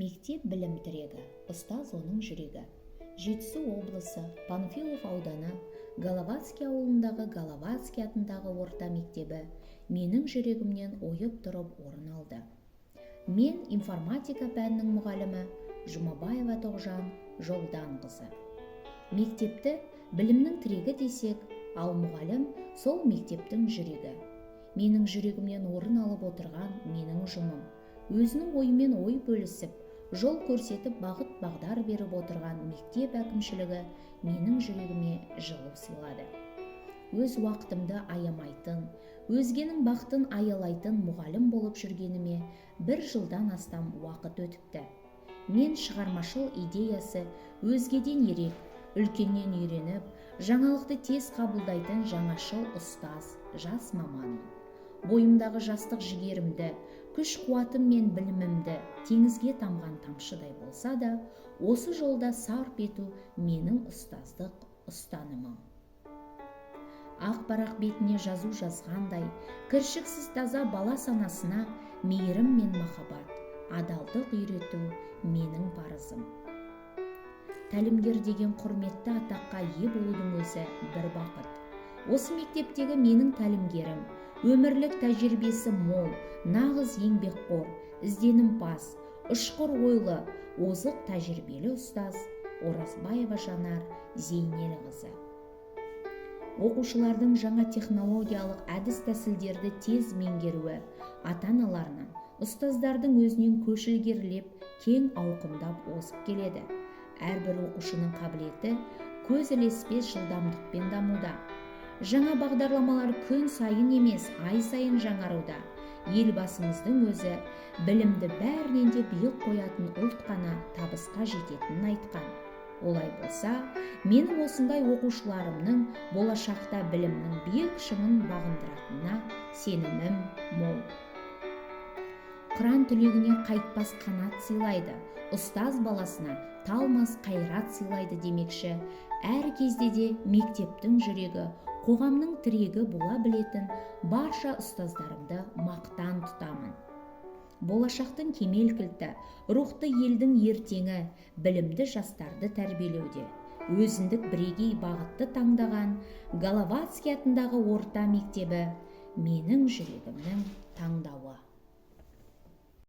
Мектеп – білім тірегі, ұстаз – оның жүрегі. Жетісу облысы, Панфилов ауданы, Головацкий ауылындағы Головацкий атындағы орта мектебі менің жүрегімнен ойып тұрып орын алды. Мен информатика пәнінің мұғалімі Жұмабаева Тоғжан Жолданқызы. Мектепті білімнің тірегі десек, ал мұғалім – сол мектептің жүрегі. Менің жүрегімнен орын алып отырған менің ұжымым, өзінің ойымен ой бөлісіп, жол көрсетіп, бағыт бағдар беріп отырған мектеп әкімшілігі менің жүрегіме жылу сыйлады. Өз уақытымды аямайтын, өзгенің бақытын аялайтын мұғалім болып жүргеніме бір жылдан астам уақыт өтіпті. Мен шығармашыл, идеясы өзгеден ерек, үлкеннен үйреніп, жаңалықты тез қабылдайтын жаңашыл ұстаз, жас маманмын. Бойымдағы жастық жігерімді, күш қуатым мен білімімді теңізге тамған тамшыдай болса да, осы жолда сарп ету менің ұстаздық ұстанымым. Ақ парақ бетіне жазу жазғандай, кіршіксіз таза бала санасына мейірім мен махаббат, адалдық үйрету менің парызым. Тәлімгер деген құрметті атаққа ие болудың өзі бір бақыт. Осы мектептегі менің тәлімгерім – өмірлік тәжірибесі мол, нағыз еңбекқор, ізденімпаз, ұшқыр ойлы, озық тәжірибелі ұстаз Оразбаева Жанар Зейнелқызы. Оқушылардың жаңа технологиялық әдіс тәсілдерді тез меңгеруі ата аналарынан, ұстаздардың өзінен көш ілгерілеп, кең ауқымдап озып келеді. Әрбір оқушының қабілеті көз ілеспес жылдамдықпен дамуда. Жаңа бағдарламалар күн сайын емес, ай сайын жаңаруда. Елбасымыздың өзі білімді бәрінен де биік қоятын ұлт қана табысқа жететінін айтқан. Олай болса, менің осындай оқушыларымның болашақта білімнің биік шыңын бағындыратынына сенімім мол. Қыран түлегіне қайтпас қанат сыйлайды, ұстаз баласына талмас қайрат сыйлайды демекші, әр кезде де мектептің жүрегі, қоғамның тірегі бола білетін барша ұстаздарымды мақтан тұтамын. Болашақтың кемел кілті, рухты елдің ертеңі білімді жастарды тәрбиелеуде өзіндік бірегей бағытты таңдаған Головацкий атындағы орта мектебі – менің жүрегімнің таңдауы.